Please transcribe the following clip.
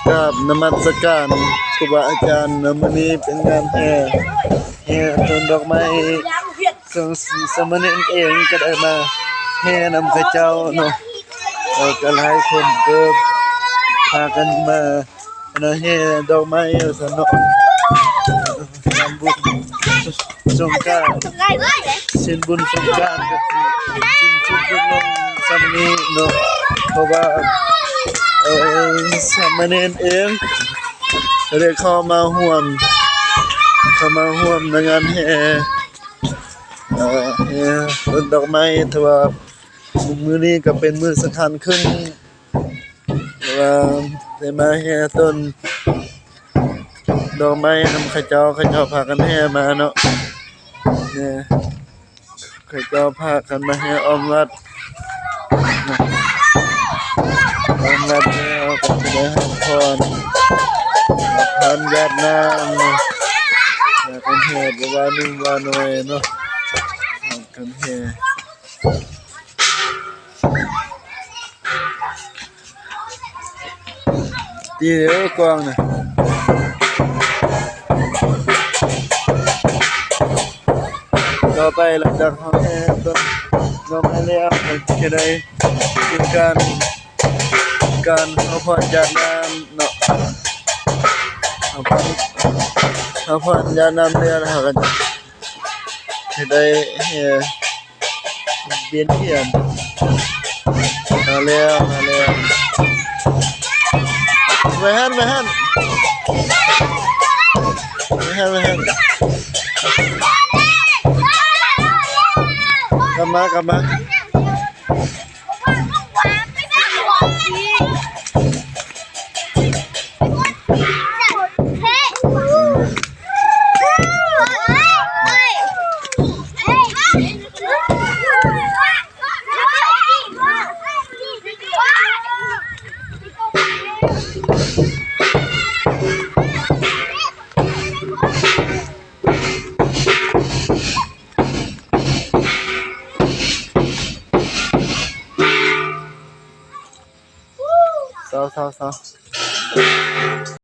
ກາບນະມັດສະການຄູບາອາຈານເນາະ. ມື້ນີ້ເປັນງານແຫ່ ແຫ່ຕົ້ນດອກໄມ້ ເຊິ່ງສາມະເນນເອງກໍໄດ້ມາແຫ່ນຳເຂົາເຈົ້າເນາະ. ເອີ ກໍຫຼາຍຄົນເຕີບ ພາກັນມາ ອັນນັ້ນແຫ່ດອກໄມ້ວ່າຊັ້ນເນາະ. ງານບຸນສົງການ ສິນບຸນສົງການກໍຊິສິ້ນສຸດລົງສ່ຳນີ້ເນາະ ເພາະວ່າ ເອີ ສາມະເນນເອງກໍໄດ້ເຂົ້າມາຮ່ວມ ເຂົ້າມາຮ່ວມໃນງານແຫ່ ເອີ ແຫ່ຕົ້ນດອກໄມ້. ຖືວ່າມື້ນີ້ກໍເປັນມື້ສຳຄັນຂຶ້ນ ເພາະວ່າໄດ້ມາແຫ່ຕົ້ນດອກໄມ້ນຳເຂົາເຈົ້າ ເຂົາເຈົ້າພາກັນແຫ່ມາເນາະ. ນີ້ ເຂົາເຈົ້າພາກັນມາແຫ່ອ້ອມວັດ ອ້ອມວັດແລ້ວກໍຈະໄດ້ຮັບພອນ ຮັບພອນຢາດນ້ຳເນາະ. ພາກັນແຫ່ບໍ່ວ່າໜຸ່ມວ່ານ້ອຍເນາະ ພາກັນແຫ່. ຕີເດີ້ກອງນະ. ຕໍ່ໄປຫຼັງຈາກເຮົາແຫ່ຕົ້ນດອກໄມ້ແລ້ວ ເຮົາຈະໄດ້ມີການ ການເອົາພອນຢາດນ້ຳເນາະ. ເອົາພອນ ເອົາພອນຢາດນ້ຳແລ້ວ ເຮົາກໍຈະໄດ້ແຫ່ ວຽນທຽນ ມາແລ້ວ ມາແລ້ວ. ໄປຫັ້ນ ໄປຫັ້ນ ໄປຫັ້ນ ໄປຫັ້ນ. ກັບມາ ກັບມາ.